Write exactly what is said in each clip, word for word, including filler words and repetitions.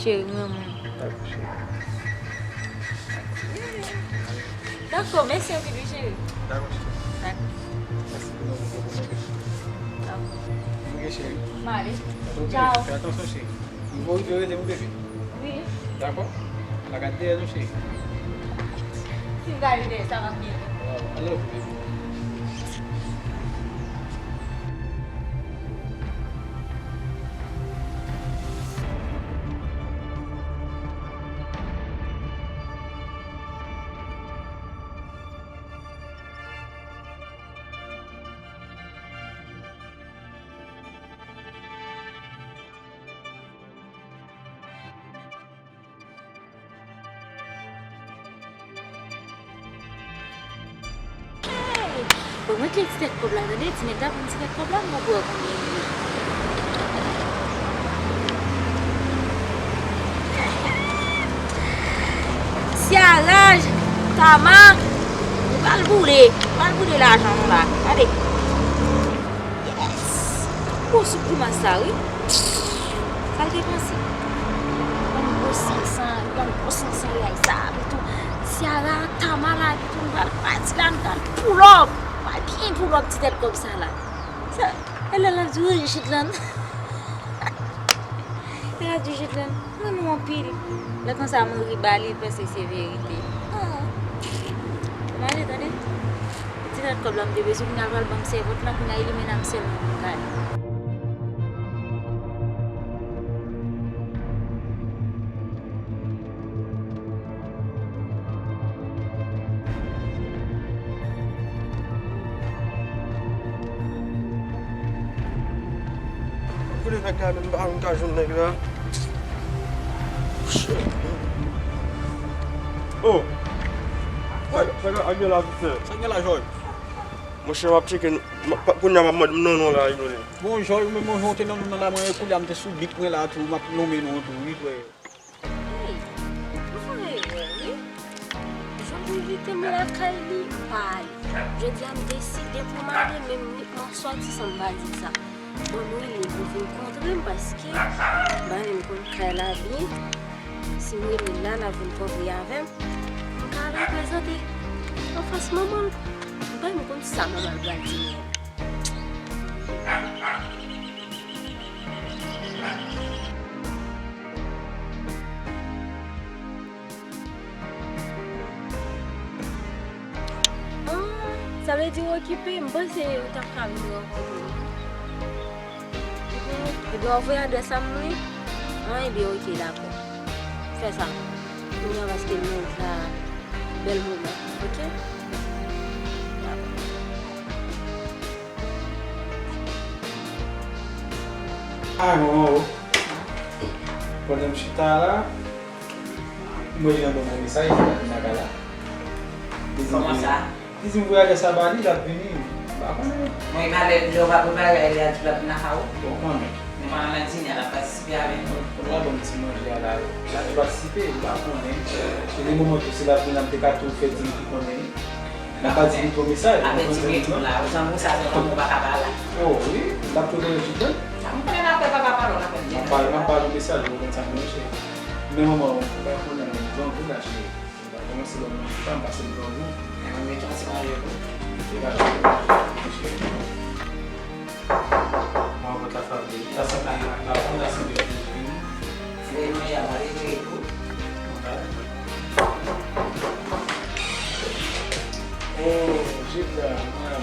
Cheri, m renmen w. Dakò, cheri. Dakò, mèsi anpil, wi, cheri. Dakò, cheri. Dakò. Mèsi pou nou. Dakò. Ok, cheri. M ale. Ok, tchao. Fè atansyon, cheri. Nouvo rive rele m, bebe. Wi. Dakò? Pa gade dèyè nou, cheri. Si m gade dèyè, sa p ap byen. I love you, baby. Hey! Bon, mwen te ti tèt kòb la, tande, ti nèg la pran ti tèt kòb la, m poko wè konbyen li ye. Syaraj, Tama, nou pral boule, nou pral boule lajan nou la, tande. Yes! Gwo sou grimas sa, wi. Sa l te panse? Yon gwo sansan, yon gwo sansan, yay sa, epitou Ciara, Tama la, epitou nou pral pati la, nou pral pull up. Nou pral byen pull up ti tèt kòb sa la. Sa, e lè l ap di, wi, Jitlan. E l ap di, Jitlan, renmen w anpil. Lè konsa, mwen ri ba li, l panse se verite. Ah. Male, tande? Ti nòt kòb la m te bezwen, kounye a l pral ban m sèvant lan, kounye a li menm sèlman pou m gade. Kote nèg la menm, m pa ka jwenn nèg la. Oh! Sa, sa, sa gen la, vit fè. Sa gen la, Jòj? Monchè, m ap tcheke, m, m, kounye a m ap mande m non non la, inyore. Bon, Jòj, ou menm, yon jan w te non non la, mwen, kounye a m te sou bik mwen la tou, m ap nonmen non tou, wi, frè. Hey, ou fè erè, wi. Jan m envite m lakay li, m pa ale. Jodi a, m deside pou m ale, men m, m sòti san m pa di sa. Bon, m rele pou vin kontre m paske m pa menm konn kay la byen. Si m rele l la, l ap vin kontre avè m. M ka al reprezante anfas manman l. M pa menm konn sa manman l pral di m. Ah, sa vle di w okipe? M panse ou t ap ka vin rankontre m. Mhm. Ebyen, w ap voye adrès la pou mwen? Ah, ebyen, oke, dakò. Fè sa. Kounye a, paske m nan wout la, bèl moman, oke? Dakò. Ay, manman, o. Pandan m chita la, m wè li anba yon mesaj, li pa vin lakay la. Kòman sa? Li di m voye adrès la ba li, l ap vini. M pa konnen. Mwen, e pa lè, lè w pa prepare, lè a di l ap vin lakay ou? Bon, konnen. Men pandan l ap vini a, l ap patisipe avè nou. Kounye a, ban m ti manje a la, l ap patisipe, m pa konnen. E de moman tou, si l ap vin, l ap te ka tou fè di m ki konnen li. N ap pa di li pran mesaj, ou konprann sa m di w la? Jan pou sa, se kòm ou pa ka pa la. Oh, wi, l ap tou konnen tout tan. A, m konnen n ap fè papa pale, n ap fè di. M ap pale, m ap pale mesaj, ou konprann sa m di w, cheri. Men manman, ou pa konnen, m grangou la, cheri. M pa kòmanse lòt manje pa, m pase m grangou. Mwen mete yon ti manje pou ou. Se pa grangou, cheri. Mwen pot la frape. Sa sanble, la fon la sanble pou vin. Veye manje a, mwen retire tou. Oh, Jitlan, mwen.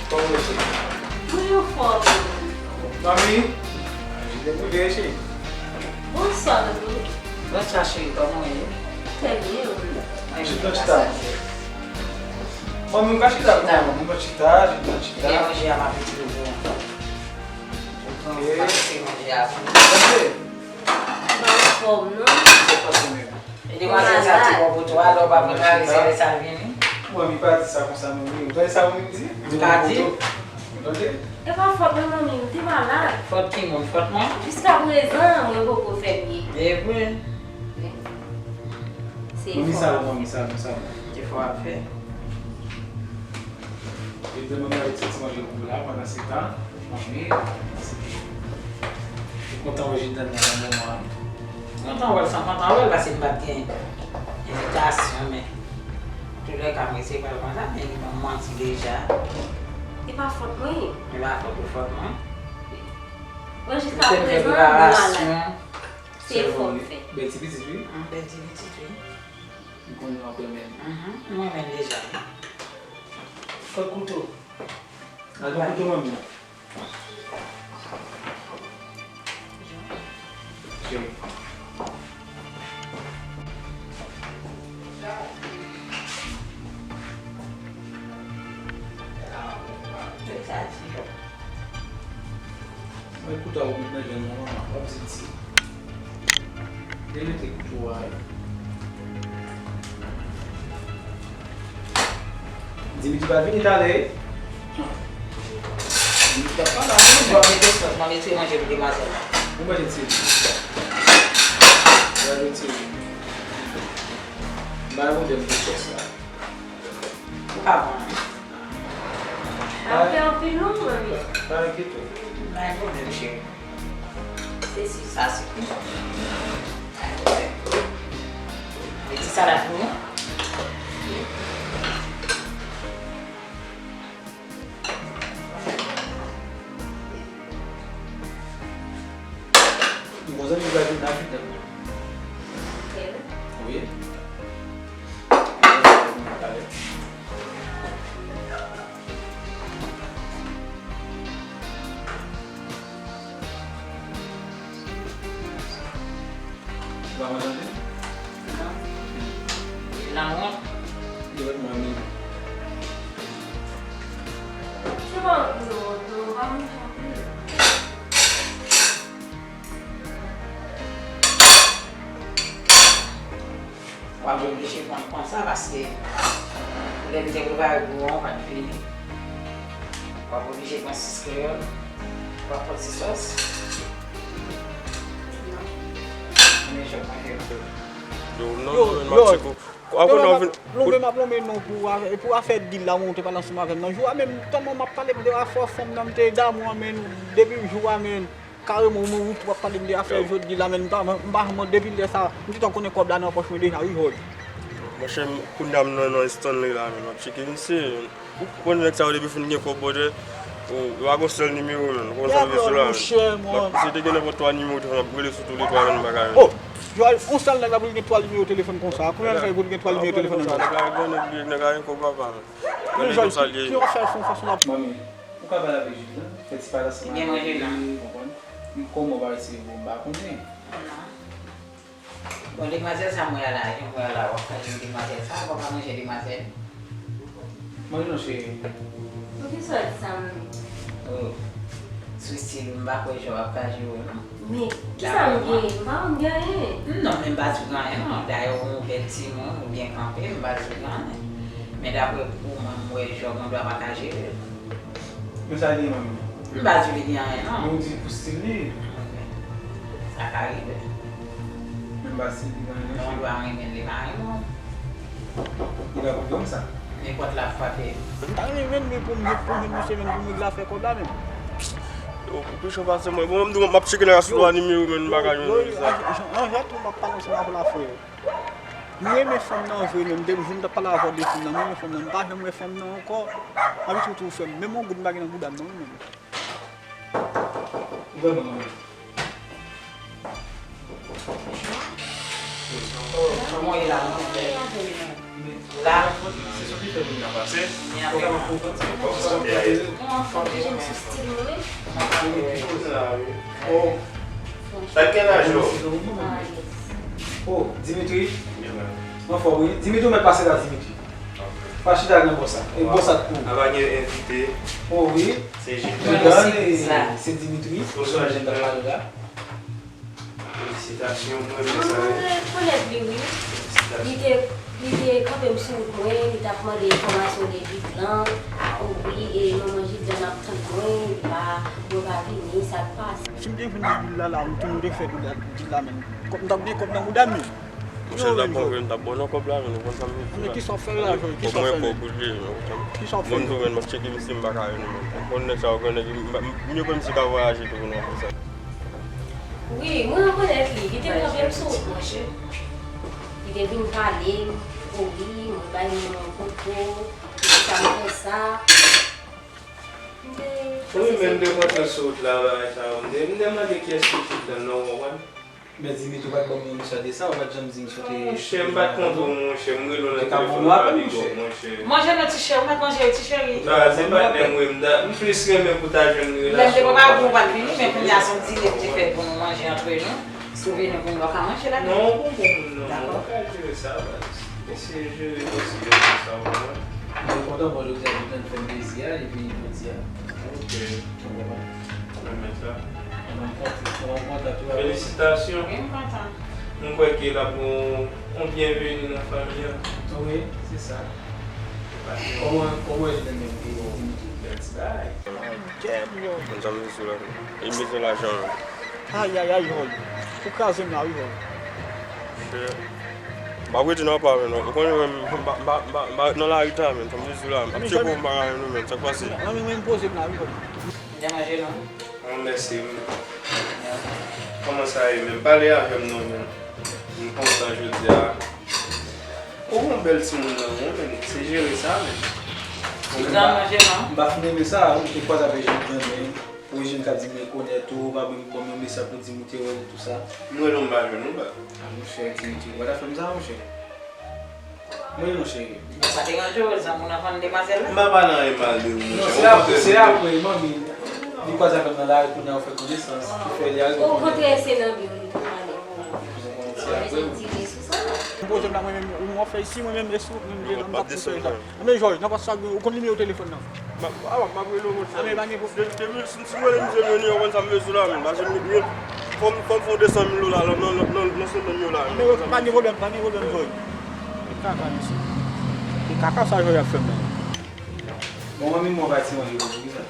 Kòman w ye? Mwen anfòm. Manmi, Jitlan rive, cheri. Bonswa, Dodo. Bonswa, cheri, kòman w ye? Trè byen, e ou? Mwen byen, chita. Manmi, ou ka chita pou mwen, manmi, ou ka chita, chita, chita. Byen manje a, m ap retire pou ou. Ok. Ou pase manje a pou mwen. Tande? Ou pa anfòm, non? Se pa se menm. E demwazèl sa te bon pou twa, lè w pa prepare, se lè sa l vini. Manmi, pa di sa konsa, manmi. Ou tande sa manmi di? Ou pa di? Ou tande? E pa fòt mwen, manmi, m te malad. Fòt ki moun? Fòt mwen? Jiskaprezan, mwen poko fè byen. E vre? Wi. Se efò. Manmi, sa bon, manmi, sa bon, sa bon. Efò ap fè. E demen mwen al ti manje pou la, pandan se tan, manmi, se, se Kontan wè Jildan nan moman an. Kontan wè l, san kontan wè l, paske m pa t gen envitasyon, men toulèka m resevwa l konsa, men li ban m manti deja. E pa fòt mwen. E pa fòt ou fòt mwen. Mwen jiska prezan m malad. Se efò m fè. Bèl ti pitit, wi. Bèl ti pitit, wi. M konnen w ap renmen l. Mhm, m renmen l deja. Kot kouto? Al pran kouto manmi. Cheri. Mwen kouto a ou met nan jwenn nan manman, w ap di ti. Li mete kouto a. Dimitri pral vini talè, wi. Dimitri ap pale avè nou. Mwen mete sòs, mwen mete manje pou demwazèl la. Ou manje ti ri. Ou manje ti ri. M pa gen pwoblèm pou sòs la. Ou pa bon. Sa fè anpil non, manmi. Pa enkyete w. M pa gen pwoblèm, cheri. Se si sa, se. Mete salad pou nou. M gon zanmi ki pral vin nan vit nan. Wi. Ou pa konn chante? Non. Lawont. Yo mèt mwen menm. Se pa non, non, pa konn chante. W ap oblije pran konsa paske lè m te prepare pou ou an, ou pa t vini. W ap oblije pran sis kreyòl. W ap pran ti sòs. Men jòt manje l. Yo, non, non, men m ap tcheke w. Akoz non, w vin. Lonmen m ap lonmen non pou afè, pou afè dil la, mwen ou te pale ansanm avè m nan jou a menm, tèlman m ap pale de afè fanm nan, m te damou an, men depi jou a, men kareman, mwen ou tou ap pale m de afè jodi la, men m pa, m pa, mwen depi lè sa, m gentan konnen kòb la nan pòch mwen deja, wi, Jòj. Monchè, m, kounye a m nan, nan Stanley la, men m ap tcheke misye. Ou konn nèg sa yo depi fin gen kòb, brother, ou, yo pa gon sèl nimewo, menn. Ou konn sa yo sou la, menn. Monchè, mwen. Si te gen nenpòt twa nimewo telefòn, m ap rele sou tou le twa, menn, m pa ka jwenn. Oh! Yo, yon sèl nèg la pou l gen twa nimewo telefòn konsa. Konbyen nèg sa yo pou l gen twa nimewo telefòn konsa? Nèg la gen kòb, papa, menn. Men Jòj, ki, ki yon sèl fon fason la. Manmi, ou ka pale avèk Jildan, fè ti pale ansanm avè l, ou konprann? Kòman w pa retire vre, m pa konnen. Bon, demwazèl sa mwen la, jan mwen la, w ap kache demwazèl sa, w ap manje demwazèl. Manje non, cheri. Poukisa w di sa, manmi? Oh, sou stil ou, m pa kwè jan w ap kache ou, non. Men, kisa m gen? M pa konn gen anyen. Non, men m pa di w gen anyen, non. Dayè, ou yon bèl timoun, ou byen kanpe, m pa di w gen anyen. Men daprè kouman m wè jan w gen dwa pa ka jere l. Men sa li ye, manmi? M pa di li gen anyen, non. Men ou di pou stil li. Ok. Sa ka rive. Men m pa stil li gen anyen, non, cheri. Ou pa renmen l, li pa renmen w. Li ka koute w konsa. Nenpòt la frape. M ta renmen, men pou m, pou m jwenn misye, men pou m regle afè kòb la, men. Yo, ou pi cho pase mwen. Bon, m di w, m ap tcheke nan rès twa nimewo, men m pa ka jwenn li sa. An, an, an, jan tou m ap pale ansanm avè w la, frè. M renmen fanm nan vre, men depi jou m t ap pale avè w de fanm nan, m renmen fanm nan, m pa janm wè fanm nan ankò. Anvi tou tou fè m. Menm yon goud m pa gen nan bouda m non, wi, menm. Ou vrèman renmen. Kòman w ye la, mon frè? La, se sou ki fè moun nan pase. Ou vrèman kontan? Ou anfòm, deja m sou stil mwen. Ou ki poze la, wi. Oh. Sa gen laj yo. Oh, Dimitri. Anfòm, wi. Dimitri, ou mèt pase la, Dimitri. Pa chita nan bò sa. E bò sa t pou ou. Aba gen envite. Oh, wi. Se Jildan. Jildan, se Dimitri. Bonswa, Jildan. Felisitasyon, mwen renmen sa, wi. Mwen rekonèt li, wi. Li te, li te kanpe m sou wout mwen, li t ap mande enfòmasyon de vit lan. Wi, e manman Jildan ap tann mwen, li pa, mwen pa vini, sa k pase? Si m te jwenn dil la, la, m te, m te fè dil la, dil la menm. Kòb, m t ap gen kòb nan bouda m, wi. Monchè, m t ap bon vre, m t ap bon nan kòb la, men ou konn sa m di la. Men kisa w fè la, Jòj? Kisa w fè menm? Kòb mwen kòb boule, men ou konprann. Kisa w fè menm? Bon, m tou menm, m ap tcheke misye, m pa ka jwenn li menm. Ou konn nèg sa yo, gran nèg, m, m, m, yo konn misye ka vwayaje tou pou nou fè sa. Wi, mwen rekonèt li. Li te kanpe m sou wout, monchè. Li te vin pale m, o wi, mwen bay moun yon kout po, li di sa m fè sa. M te Wi, men m te kontan sou wout la, bagay sa yo. M te, m te mande kiyès ki te dan non, w konprann? Men Dimitri ou pa t ban m yon leson de sa, ou pa t janm di m si w te Monchè, m pa t kontre w, monchè. M rele w nan telefòn, m pa pik w, monchè. Manje non, ti cheri, ou mèt manje wi, ti cheri. Sa, se patnè m wi, m ta, m plis renmen pou ta jwenn relasyon. Lè m te pran bagay pou ou pa t vini, men kounye a se yon dine m te fè pou nou manje antre nou. Si w vini kounye a, w ka manje la. Non, ou bon moun non, ou ka jere sa, baz. Eseye jere konsiderasyon sa w konprann. Mwen kontan bon jodi a, ou te fè m plezi a, epi jodi a. Ok. Ou konprann? Mwen mèt la. Mwen kontan, mwen kontan tou. Felisitasyon. Wi, m kontan. Mwen kwè ke l ap yon, yon byenveni nan fanmi an. Wi, se sa. Kòman, kòman w jwenn menm ke Dimitri? Bèl ti bagay. Mwen janm vin sou la. Li bezwen lajan. Ayayay, Roy. Ou kraze m la, wi, Roy. Monchè. M pa prete nan pa, men, non. Ou konnen, men, m pa, m pa, m pa, m pa ret nan lari ta, men. Fò m di w la, m ap tcheke w, m pa ka menm, non, men. Sa k pase? Nan men mwen, m poze m la, wi, Roy. Byen manje, non? Bon, mèsi, men. Kòman sa ye, men? Pale avè m, non, men. M kontan jodi a. Ou yon bèl timoun nan, wi, men. Se jere sa, men. Ou byen manje, non? M pa fin renmen sa, ou te kwaze avèk Jildan, men. Pou Eugène k ap di m rekonèt ou, ou pa menm ban m yon mesaj pou di m ou te wè l, tou sa. M rele w, m pa jwenn ou, baz. A, monchè, Dimitri, ou pa ta fè m sa, monchè. Mwen, non, cheri. Sa deranje w, zanmi w nan fann demwazèl la? M pa pale anyen mal de ou, monchè. Non, se apre, se apre, manmi. Li kwaze avè m nan lari, kounye a ou fè konesans. Ki fè li al. Okontrè, se nan biro li tou, ale. Ou konn se apre. Mwen santi li sou sa. M poze m la, mwen menm, ou mwen fè isi, mwen menm, esou, mwen menm, m pa t pou fè sa. Anben, Jòj, nan pa sa, ou konn nimewo telefòn nan? M ap, a, m ap rele w, monchè. Anben, pa gen pwoblèm. De, de, si, si w rele m, se mwen, ou konn sa m bezwen la, men. Paske m, m, fò m, fò m fè yon de san mil dola nan, nan, nan, nan, nan semèn yo la, men. Anben, pa gen pwoblèm, pa gen pwoblèm, Jòj. E kaka, mesye. E kaka sa Jòj ap fè m la. Bon, manmi, mwen pa ti manje pou ki sa?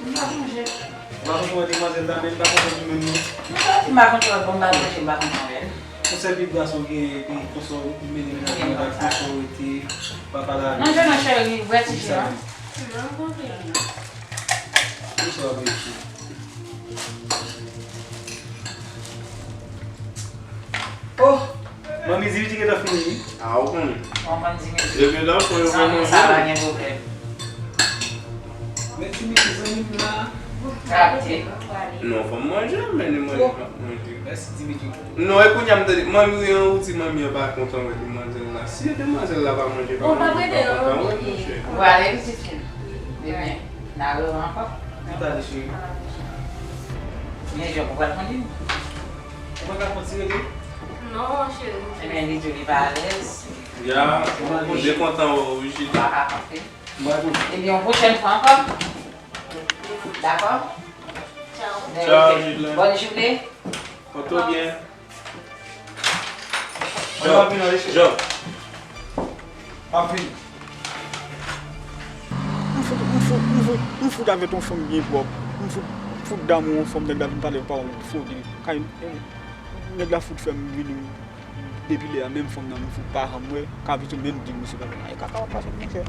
M pa manje. Ou pa konprann demwazèl la, men m pa konprann li menm, non. M pa di m pa konprann, bon, m pa manje, m pa konprann, men. Yon sèl pitit gason w genyen, epi konsa w mennen mennaj mwen la, konsa w rete, w pa pale avè l. Manje non, cheri, bwè ti ji a. Kisa w ap rete? Oh! Manmi, Dimitri gentan fini, wi. A, ou konnen. Ou konn Dimitri. Depi lè w fè yo zanmi sa pa gen pwoblèm. Men Dimitri, zanmi m la. Kapte. Non, fò m manje, men li manje, m ap manje. Mèsi, Dimitri. Non, e kounye a m tande, manmi an, ou di manmi an pa kontan wè demwazèl la. Si demwazèl la pa manje, pa manje, li pa kontan wè l, monchè. Ou prale, pitit fi m. Ebyen, n a rewè ankò. Tout ale, cheri. Men, Jòb, ou pral konnen. Ou pa ka konn ti rete? Non, cheri. Ebyen, li di w li pa alèz. Ya, m te kontan wè w wi, Jide. Pa ka kanpe. Ebyen, yon pwochèn fwa ankò. Dakò? Tchao. Tchao, Jide. Bòn jounen. Pòte w byen. Jòb, Jòb, m ap vini. M fout, m fout, m fout, m fout avèk yon fanm byen pwòp. M fout, m fout damou yon fanm, nèg la vin pale yon pawòl fo de kay. Nèg la fout fè m vini depi lè a, menm fanm nan, m fout pa janm wè, ka vin sou menm di m, misye pa janm. Ay, kaka w ap pase, monchè.